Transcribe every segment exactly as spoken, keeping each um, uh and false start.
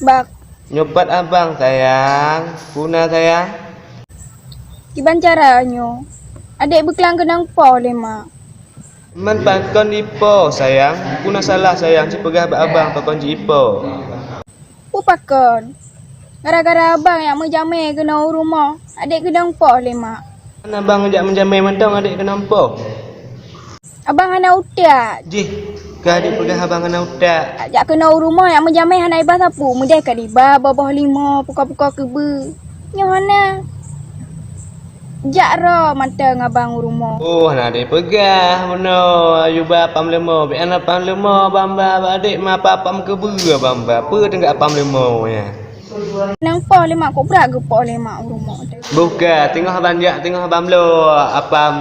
Bak. Nyoe pat abang, sayang. Peue na, sayang? Kiban cara nyoe? Adék beuklang keunong po lé mak. Man pakon dipo, sayang? Peue na salah, sayang? Ci peugah bak abang pakon jipo. Peue pakon? Gara-gara abang nyang meujamé keunoe u rumoh, adék keunong po lé mak. Kan abang jak meujamé mantong adék keunong po. Abang hana utak. Jih, ka adék peugah abang hana utak. Jak keunoe u rumoh nyang meujamé hana iba sapeue, meudeh ka diba boh-boh limo, pukoe-pukoe keubeue. Nyoe hana. Jak ro mantong abang u rumoh. Oh, hana adék peugah meunoe, yue ba apam leumo, bék hana apam leumo abang ba, bak adék ma apam keubeue abang ba. Peue teungoh apam leumo nyan? Nang poh lé mak, kok brat geupoh lé mak u rumoh. Buka, teungoh abang jak, teungoh abang bloe apam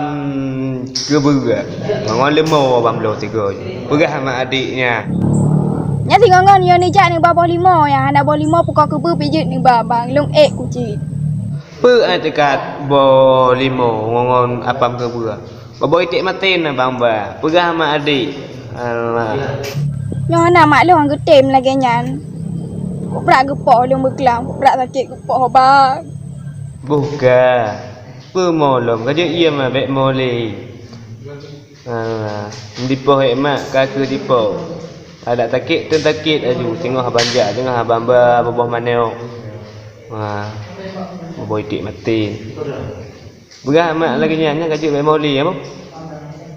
keubeue. Ngon leumo abang bloe tiga jih. Peugah mak adék nyan. Nyan singoh ngon nyoe neujak neuba boh limo, nyang hana boh limo pukoe keubeue pijeuet neuba bang, lôn ék kucit. Peue ai teuka boh limo ngon, ngon apam keubeue? Boh-boh iték maté na bang ba. Peugah mak adék. Alah. Nyoe hana mak lôn geutem lagée nyan. Kok brat geupoh lôn beuklang, kok brat sakét geupoh bang. Boh ka. Peue mo lom, ka jeuet ie ma bék mo lé. Alah. Dipoh ék mak, ka keuh dipoh. Adak sakét teun sakét aju, teungoh abang jak, teungoh abang ba boh-boh manok. Wah, boh-boh iték maté. Peugah mak lagée nyan, nyan ka jeuet bék mo lé, apa?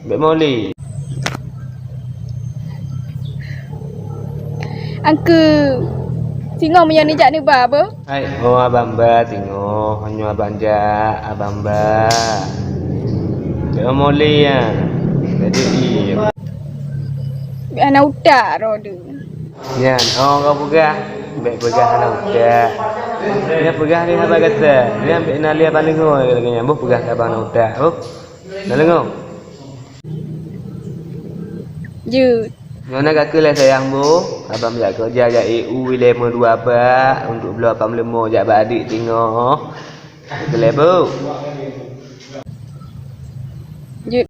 Bék mo lé. Angku, singoh meunyoe neujak neuba, apa? Hai, oh, abang ba singoh, nyoe abang jak, abang ba. Bék mo lé, ya. Jadi, iya. Bék hana utak, roh tu. Nyan, oh, kau peugah. Bék peugah hana utak. Nyan peugah lé haba gata. Nyan bék na lé haba deungoe lagée nyan. Boh peugah keu abang hana utak. Boh. Na deungoe? Jeuet. Nyoe na ka keuh lé sayang boh. Abang jak keureuja jak E U ilée meudua bak untuk bloe apam leumo jak bak adék singoh. Ka keuh lé boh. Jeuet.